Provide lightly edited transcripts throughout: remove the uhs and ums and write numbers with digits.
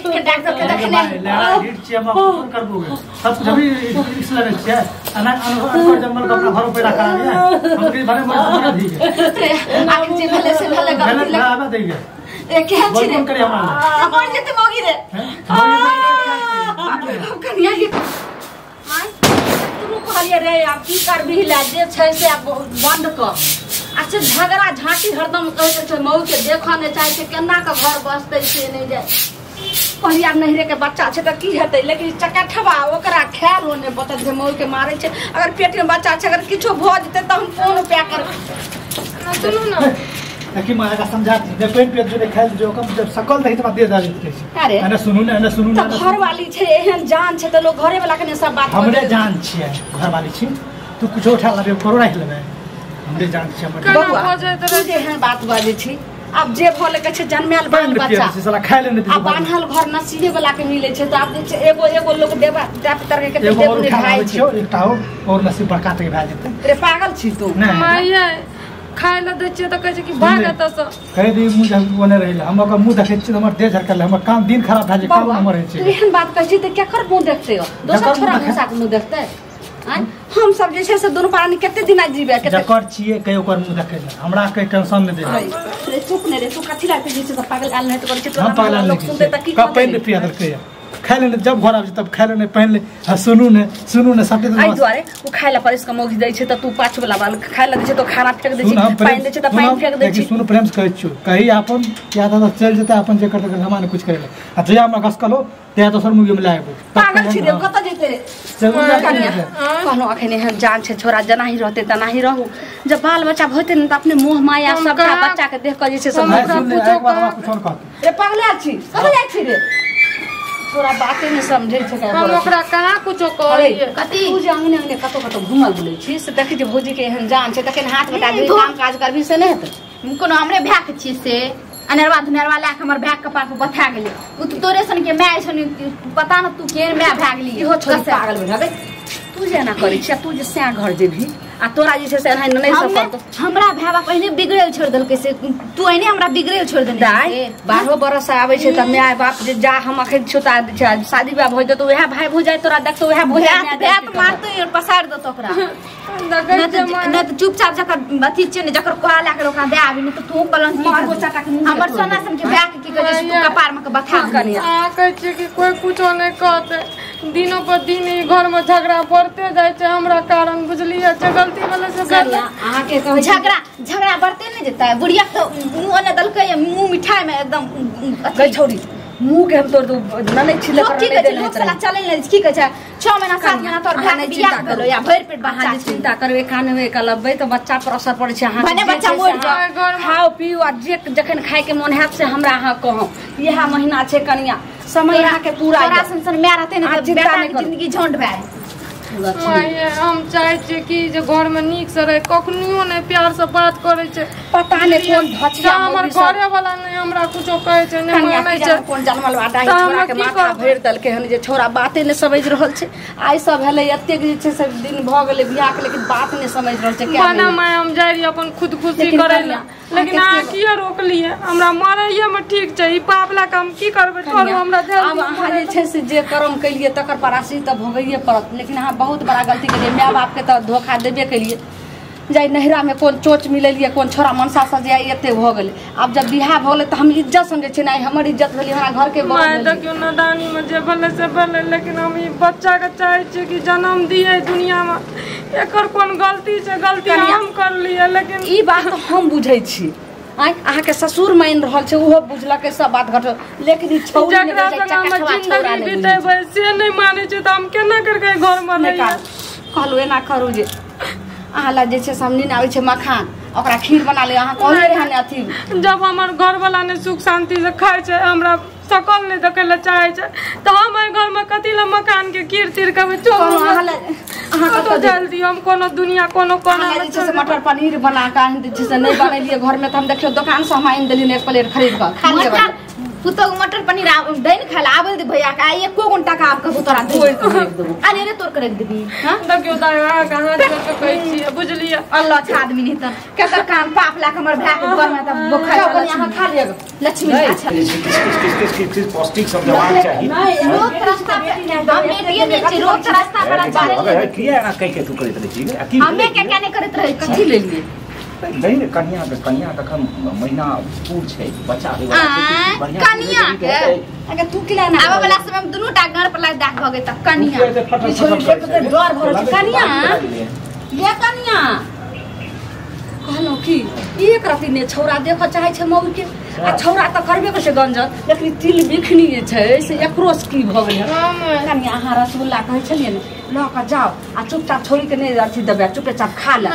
के डॉक्टर के देखने लेरा हिट छियै हम फोन करबो सब कुछ अभी रिक्स लेने छियै अना अनकर जंगल के अपना घर पैदा करा लिया हम के भरे मर दी रे आखिर जे भेले से भेले गलती ले आबे देंगे ए केहन छी रे फोन करे हमरा मर जेते मौगी रे हम कनिया ये तू कहलिए रे आब की करबी ला जे छै से आब बंद कर। अच्छा झगड़ा झांटी हरदम कहैत छै मऊ के देखऽ नहि चाहे छै केना के घर बसतै से नहि जाय। कहलिए आब नहिरे के बच्चा छै तऽ की हेतै लेकिन चकठवा ओकरा खायल नहि बतल छै मऊ के मारै छै अगर पेट में बच्चा छै अगर किछो भऽ जेतै तऽ हम कोन उपाय करबै। सुनू ना देखी माँ का समझा दे पेट पेट जो खाइल जो कम जब सकल देखी त दे दाली छै। अरे अने सुनू ने अने सुनू ने घर वाली छै एहन जान छै त लोग घरे वाला के ने सब बात हमरे जान छियै घर वाली छी तू कुछो उठा लेबे करो राख लेबे हमरे जान छी हमर बबुआ तू जे एहन बात बाजै छी अब जे भले के छै जन्मायल बाल बच्चा साला खाय ले आ बान्हल घर नसीबे वाला के मिलै छै त आब जे छै एगो एगो लोग देबा टाप तर के देबो नै खाय छै एकटा और नसीब बड़का तक भए जेतै। रे पागल छी तू माय खाय ल दै छियै त कहै छै कि भाग एतऽ सँ कहि दी मुँह ओने रहै हम ओकर मुँह देखै छियै त हमर देह झरकल हमर काम दिन खराब भए जाइ काम हमर होइ छै। तू एहन बात कहै छी त केकर मुँह देखतै दोसर छोरा मुसा के मुँह देखतै आँय हम सब जे छै से दुनू प्राणी कते दिना जीबै कते जकर छियै कहि ओकर मुँह देखै छै हमरा के टेंशन नहि दे। रे चुप ने रे तू कथी लागे जे छै से पागल आयल नहि त करै छै हम पागल लोक सुनतै त की कहतै पानि पिया देलकै खाय ले जब घर आबै छै तब खाय ले नहि पहिन ले आ सुनू ने सुनू ने सबके एहि दुआरे ओ खाय ला परस के मौगी दै छै त तू पाछू वाला बाल खाय ला दै छै त खाना फेंक दै छै पानि दै छै त पानि फेंक दै छै। सुनू प्रेम से कहै छियौ कही अपन या दादा चलि जेतै अपन जे करतै हमरा नहि कुछ करै ले आ जहिया हमरा घसकलो तहिया दोसर मुगी में लए आबू। पागल छी रे कतऽ जेतै रे कहलहुँ अखन एहन जान छै छोरा जेनाही रहतै तेनाही रहू जब बाल बच्चा होतै ने त अपने मोह माया सबटा बच्चा के देख कऽ जे छै से रे पगला छी कतऽ जाइ छी रे तोरा बाते नहि समझै छै हम ओकरा कहाँ कुछो कहलियै। कथी तू जे अंगने अंगने कतौ कतौ घुमल बुलै छी से देखै छी भौजी के एहन जान छै तखन हाथ बटा दे काम काज करबी से नहि हेतै। कोनो हमरे भाय के छी से अनेरवा धुनेरवा लए के हमर भाय के कपार पर बथा गेलै उ त तोरे सन के my छनि पता न तू केहन my भए गेली इहो छोरी पागल भेल हबे तू जे एना करै छी तू जे सैं घर जेबही आ तोरा जे छै से एना नहि सब करतौ। हमरा भाय बाप एहने बिगड़ल छोड़ देलकै से तू एहने हमरा बिगड़ल छोड़ देने दाइ 12 बरस आबै छै त my बाप जे जा हम अखन छियौ त शादी ब्याह भऽ जेतौ वएह भाय भौजाइ तोरा देखतौ वएह भौजाइ भाय त मारतौ और पसार देतौ ओकरा न त चुपचाप जकर अथी छै ने जकर कोहा लए के ओकरा दए आबी न त तू पलंग मारबो चाचा के हमर सोना सन के भाय के की कहै छै तू कपार में के बथा कनिया। अहाँ कहै छियै कि कोइ कुछो नहि कहतै दिनो पर दिन ई घर में झगड़ा बढ़ते जाइ छै हमरा कारण बुझलियै जे गलती भेलै से अहाँ के कहै झगड़ा झगड़ा बढ़ते नहि जेतै बुढ़िया के मुँह ओने देलकै मुँह मिठाई में एकदम गै छौरी मुँह के हम तोड़ दू नहि छी लोक की कहै छै लोक साला चलै नहि की कहै छै 6 महीना 7 महीना तोर भाय के बियाह भेलो या भरि पेट बच्चा जे चिंता करबै कानवे कलबबै त बच्चा पर असर पड़ै छै अहाँ भने बच्चा मरि जाय खाओ पीऊ आ जे जखन खाय के मोन हैत से हमरा अहाँ कहू इएह महीना छै कनिया समय अहाँ के पूरा तोरा सन सन my रहतै ने त बेटा के जिंदगी झोंट भए माय हम चाहै छियै कि जे घर में नीक से रहे कखनियो नहि प्यार से बात करै छै पता नहि कोन धचिया हमर घरे वाला नहि हमरा कुछो कहै छै नहि मानै छै कोन जनमल बाटा छोरा के माथा भरि देलकै हन जे छोरा बाते नहि समझ रहल छै आइ सब भेलै एतेक जे छै से दिन भऽ गेलै बियाह के लेकिन बात नहि समझ रहल छै बना माय हम जाइ रहियै अपन खुदकुशी करै लए लेकिन अहाँ किया रोकलियै हमरा मरैये में ठीक छै ई पाप लए कऽ हम की करबै छोड़ू हमरा आब अहाँ जे छै से जे कर्म केलियै तकर परासी तऽ भोगैये पड़त लेकिन अहाँ बहुत बड़ा गलती केलियै my बाप के तऽ धोखा देबे केलियै जाय नहिरा में कोन चोच मिलेलियै कोन छोरा मनसा से जे एते भऽ गेलै आब जब बियाह भऽ गेलै तऽ हम इज्जत समझै छियै नहि हमर इज्जत भेलै हमरा घर के माय देखियौ नादानी में जे भेलै से भेलै लेकिन हम ई बच्चा के चाहै छियै कि जन्म दियै दुनिया में एकर कोन गलती छै गलती हम करलियै लेकिन ई बात हम बुझै छी आँय अहाँ के ससुर मानि रहल छै ओहो बुझलकै सब बात घटल लेकिन ई छौरी जकरा संग हम जिंदगी बितेबै से नहि मानै छै तऽ हम केना करके घर में रहियै। कहलहुँ एना करू जे अहाँ लए जे छै से हम नीन आबै छै मखान ओकरा खीर बना ले अहाँ कहले रहै ने अथी जब हमर घरवाला नहि सुख शांति से खाइ छै हमरा सकल नहि देखै लए चाहै छै तऽ हम एहि घर में कथी लए मखान के खीर तीर खेबै चलू अहाँ लए अहाँ कतौ जल दियौ हम कोनो दुनिया कोनो कोना में जे छै से मटर पनीर बना कऽ आनि दै छै से नहि बनेलियै घर में तऽ हम देखियौ दोकान से हम आनि देलियै एक प्लेट खरीद कऽ खा लेबै। पुतोह मटर पनीर दैन खाला आबे दे भैया के आई एको घंटा का आप कहू तोरा दे अरे रे तोर करे देबी। हां देखियो दाई अहाँ के हाथ जोड़ के कहै छियै बुझलियै अल्लाह अच्छा आदमी नहीं त केकर कान पाप ला के हमर भाय के घर में त बोखा यहाँ खा लिअ लक्ष्मी अच्छा किछ किछ किछ किछ किछ पौष्टिक सब देबाक चाही। रोज रास्ता पे हम बेटिए नहीं छी रोज रास्ता पर चले किया एना कहि के तू करैत रहै छी हमे के क्या नहीं करैत रहै कथी लेलिए नहीं ने कन्या के कन्या तखन महीना पूर छै बच्चा होय वाला छै बढ़िया कन्या के अगर तू किला ना आबे वाला समय में दुनू टा गण पर लाग दाग भ गेल त कन्या डर भरल छै कन्या ये कन्या कहलौं की एक रति ने छौरा देखऽ चाहै छै मौर के आ छौरा त करबे करै छै गंजन लेकिन तिल बिखनी जे छै से एकरो से की भऽ गेलै। कन्या अहाँ रसगुल्ला कहै छलियै ने लऽ कऽ जाओ आ चुपचाप छोड़ी के नहि अथी देबै चुपेचाप खा ले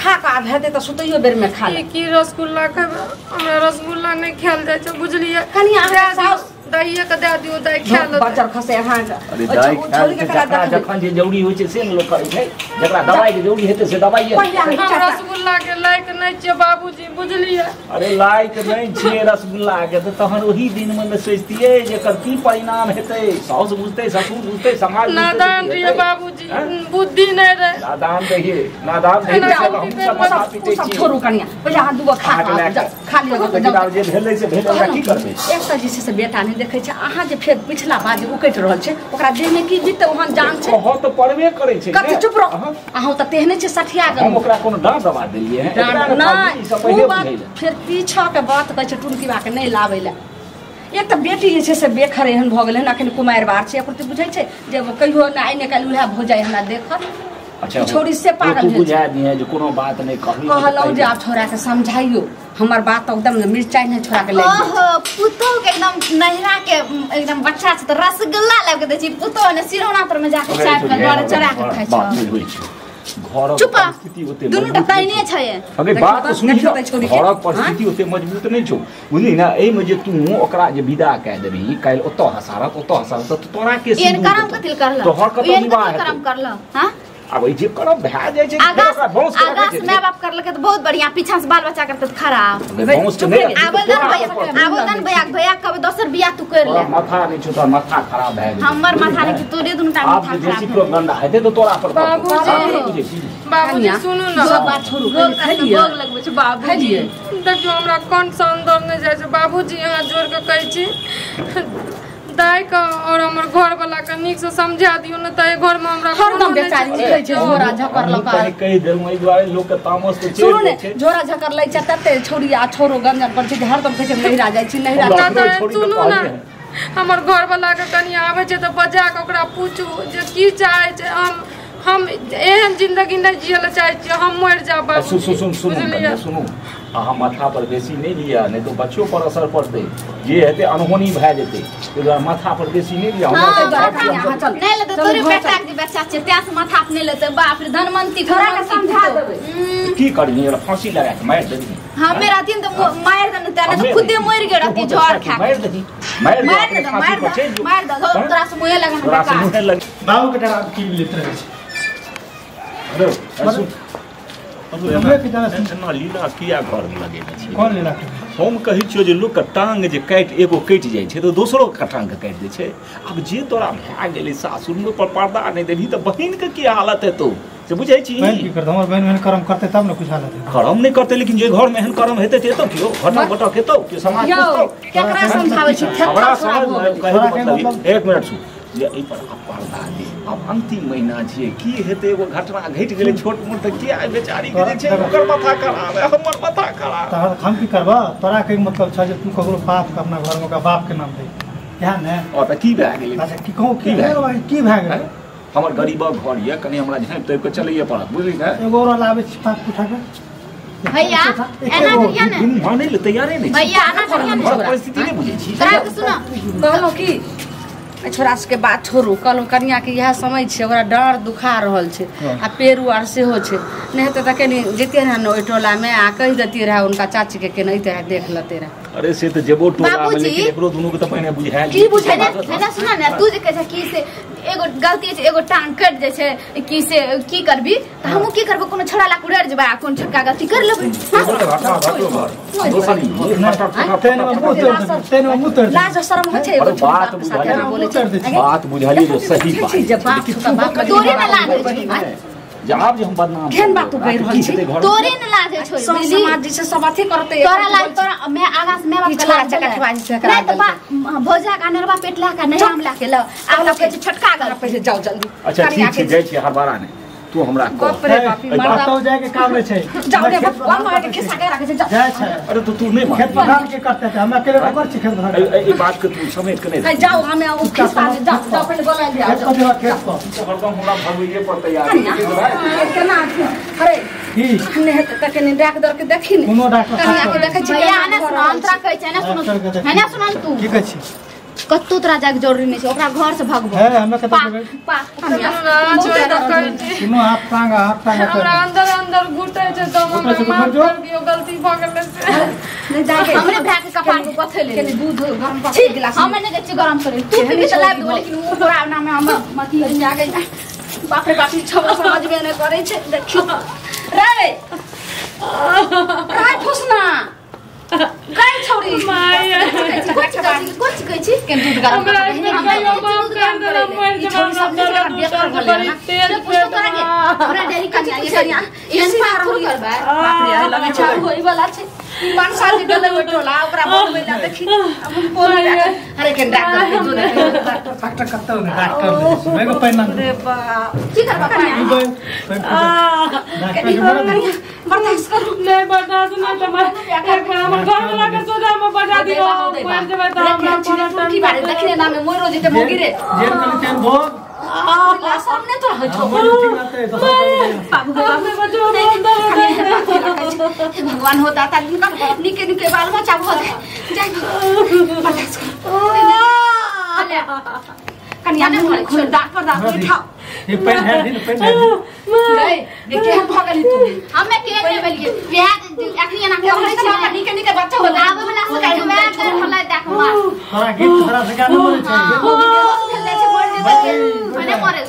खा कऽ आब हेतै तऽ सुतैयो बेर में खा ले। की रसगुल्ला खेबै हमरा रसगुल्ला नहि खायल जाइ छै बुझलियै कन्या अहाँ साउस दाइये के दए दियौ दाइ खा लेतै बच्चर खसे अहाँ अरे दाइ छोड़ी के जखन जे जरूरी होइ छै से ने लोक करै छै जकरा दवाई के जरूरी हेतै से दवाई हम रसगुल्ला के लायक नहि छियै बाबूजी बुझलियै। अरे लायक नहि छियै रसगुल्ला के तऽ तहन ओहि दिन मे ने सोचतियै जे एकर की परिणाम हेतै साउस बुझतै ससुर बुझतै समाज बुझतै। नादान रहियै बाबूजी बुद्धि नहि रहै। नादान रहियै नादान रहियै हम सब माथा पीटै छी। छोड़ू कनिया पहिले अहाँ दूगो खा खा लिअ जे भेलै से भेलै ओकरा की करबै। एकटा जे छै से बेटा नहि देखै छै अहाँ जे फेर पिछला बात जे उकटि रहल छै ओकरा देह में की बीतै ओहन जान छै कहऽ तऽ पड़बे करै छै। कथी चुप रहो अहाँ तऽ तेहने छै सठिया गेल हम ओकरा कोनो डाँट दबा देलियै हैं नहि ओ बात फेर पीछा के बात कहै छै टुनकीबा के नहि लाबै लए। एक तऽ बेटी जे छै से बेखर एहन भऽ गेलै हन अखन कुमारि बार छै एकर बुझै छै जे कहियो ने आइ ने काल्हि उएह भऽ जाइ हमरा देखत। अच्छा छोड़ी से पागल तू बुझा दिहे जे कोनो बात नहि कहली कहलहुँ जे आब छोड़ा के समझाइयो हमर बात एकदम मिरचाई नहि छोड़ा के लागि ओहो पुतोह के एकदम नहिरा के एकदम बच्चा छै त रसगुल्ला लाबि के दै छी पुतोह ने सिरौना तर में जाके चाट के डरे चढ़ा के खाइ छै। घरक परिस्थिति ओते दुनू टा तैने छै। अगे बात सुनी घरक परिस्थिति ओते मजबूत नहि छौ बुझली ने एहिमे जे तू ओकरा जे विदा कए देबही काल्हि ओतऽ हसारत ओतऽ हसारत तऽ तोरा के एहन करम कथी करल तोहर कतऽ विवाह करम करल। हां आब ई जे करम भए जाइ छै ओकरा बौंस के आगास my बाप करलकै तऽ बहुत बढ़िया पीछा से बाल बच्चा करतै तऽ खराब बौंस के नहि आवेदन भैया आवेदन भैया भैया कब दोसर बियाह तू कर ले माथा नहि छौ तोहर माथा खराब भए गेल हमर माथा नहि तोरे दुनू टा माथा खराब बेसी प्रोपेगेंडा हेतै तऽ तोरा पर बाबूजी बाबूजी सुनू ने बात छोड़ू भोग लगबै छै बाबूजी देखियौ हमरा कंठ से अंदर नहि जाइ छै बाबूजी अहाँ जोड़ के कहै छी दाई के और हमर घर वाला के नीक से समझा दियो न त घर में हमरा हरदम बेचारी लिखै छै झोरा झकर लका कहि देलहुँ एहि दुआरे लोक के तामस तऽ सुनू ने झोरा झकर लै छै तते छोड़ी आ छोरो गंजन पर छै जे हरदम कहै छै नहिरा जाइ छी नहिरा। सुनू ने हमर घर वाला के कनि आबै छै तऽ बजा के ओकरा पूछू जे की चाहै छै हम एहन जिंदगी नहि जियै लए चाहै छियै हम मरि जायब बाबूजी। सुन सुन सुनू सुनू अहाँ माथा पर बेसी नहि लिअ नहि तऽ बच्चो पर असर पड़तै जे हेतै अनहोनी भए जेतै ताहि दुआरे माथा पर बेसी नहि लिअ। नहि लेतै तोरे बेटा के बच्चा छै तें से माथा पर नहि लेतै बाप रे धनवंती छोड़ा के समझा देबै की करबी फांसी लगा के मारि देबही हमे रहथिन तऽ मारि देने तें तऽ खुदे मरि गेल रहती झोर खा मारि देही मारि दे मारि दे मारि दे तोरा से मुँहे लगे तोरा से मुँहे लगे बाबू के डरा की लेत रहै छै। हेलो एना लीला किया घर में लगेने छी कोन लीला हम कहै छियौ जे लोकके टांग जे काटि एगो कटि जाइ छै तऽ दोसरो के टांग के काटि दै छै। आब जे तोरा भए गेलै सासुरमे पर पर्दा नहि देबही तऽ बहिनके की हालत हेतौ से बुझै छी। बहिन की करतै हमर बहिन एहन करम करतै तब ने कुछ हालत हेतै करम नहि करतै लेकिन जे घरमे एहन करम हेतै तऽ एतौ केओ घटक घटक हेतौ केओ समाज यौ केकरा समझाबै छी हमरा समझ कहै मतलब एक मिनट सुन जे एहि पर आब पर्दा दे आब अंतिम महीना छियै की हेतै एगो घटना घटि गेलै छोट मोट तऽ किया बेचारी के जे छै ओकर माथा खराब है हमर माथा खराब तहन हम की करबऽ तोरा के मतलब छ जे तू ककरो पाप के अपना घर में ओकरा बाप के नाम दे इएह ने और तऽ की भए गेलै। अच्छा की कहू की भए की भए गेलै हमर गरीबक घर यऽ कनि हमरा झाँपि तोपि के चलैए पड़त बुझली ने एगो और लाबै छी पाप उठा के भैया एना करिया ने मानै ले तैयारे नहि भैया एना करिया ने परिस्थिति नहि बुझै छी तोरा के सुन कहलहुँ की छोड़ा सबके बात छोड़ू कहलहुँ कनिया के इएह समय छै ओकरा डाँड़ दुखा रहल छै आ पेरू आर सेहो छै नहि हेतै तऽ कनि जैतियै रहए ने ओहि टोलामे आ कहि दैतियै रहए हुनका चाचीके केना अइते रहए देख लेते रहए। अरे से त जेबो टोला में लेकिन एकरो दुनु के त पहिने बुझायल की बुझाय ने सुन ने तू जे कहै छै कि से एगो गलती छै एगो टांग कट जाय छै कि से की करबी त हमहु की करबो कोनो छोड़ा ला उड़र जेबै आ कोन छोटका गलती कर लेबै लाज शरम होइ छै एगो बात बुझाली बात बुझाली जो सही बात तोरे ने लाज छै जवाब जे हम बदनाम केहन बात तू कहि रहल छी तोरे ने लाज छै सब समाज जे छै सब अथी करतै तोरा लाज तोरा मैं आगा से मैं बाप के लाज चकटबाजी से नहीं त बा भौजा का नरवा पेट ला का नहीं हम ला के ल आ लोग के छोटका गल पहिले जाओ जल्दी अच्छा ठीक छै जाय छी हरबारा ने तू हमरा कह बाप रे बाप मरदा तो जाय के काम छै जाओ रे बाप मार के खिसा के राखे छै जाओ जाय छै अरे तो तू नहीं खेत पखान के करते थे हम अकेले कर छी खेत पखान ए बात के तू समेट के नहीं जाओ हमें ओ खिसा जाओ जाओ पहिले बोला लिया खेत पर खेत पर हरदम हमरा भगवइए पर तैयार केना अरे की ने त कने डाक दर के देखी ने कोनो डॉक्टर कनिया के देखै छी भैया ने सुन अंतरा कहै छै ने सुन है ने सुन तू की कहै छी कत्तो तोरा जाके जरूरी नहीं छै ओकरा घर से भगबो है हमें कत सुनो हाथ टांग हमरा अंदर अंदर घुटै छै त हमरा माफ कर दियो गलती भ गेलै से नहीं जाके हमरे भाई के कपार को कथे ले कने दूध गरम कर के गिलास हमें नहीं जाइ छी गरम करे तू पीबी त लाबि देबो लेकिन ओ तोरा नाम हम मथी आ गई बाप रे बाप ई छबो समझबे नहीं करै छै देखियो रे रे फुसना गई छोरी my कुछ कहै छी के दूध गरम हमरा कर कहियो माफ कर दे मर ई छोरी सब के बेकार भले ना तेल पूछतो तोरा के हमरा डेरी कनिया ये कनिया एहन पार थोड़ी करबै बाप रे आई लगे छै होई वाला छै ई मनसा जे गेलै ओइ टोला ओकरा बनबै ला देखी अब हम कोन अरे के डॉक्टर के जो ने डॉक्टर डॉक्टर कत्तो ने डॉक्टर ले मेरे पैन रे बाप की करबै कनिया डॉक्टर के कनिया बर्दाश्त करू नहीं बर्दाश्त नहीं त मैं एक बार हमर घर वाला के सोजा में बजा दियो मर जेबै त हमरा कोनो की बारे देखने ना में मोरो जेते मोगी रे जेल कनी तेल भोग सामने तो रहै छौ ठीक रहतै दोसर बाबू बाबू हे भगवान हो दाता जिनका निके निके बाल बच्चा भ जाए जाय बर्दाश्त कर कनिया ने खुल डॉक्टर डॉक्टर उठाओ ये पेन है दिन पेन है नहीं ये केहन भ गेली तू हमे के ने भेलिए बियाह अखनी एना कहै कहै छै छै निके निके बच्चा हो आबै वाला से कहियो वएह कर होला देख मार तोरा गीत तोरा से गाना बोलै छै मने मरे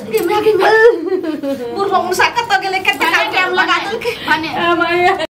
बुढ़वा उनसा कतऽ गेलै कते टाइम लगा देलकै भने माय।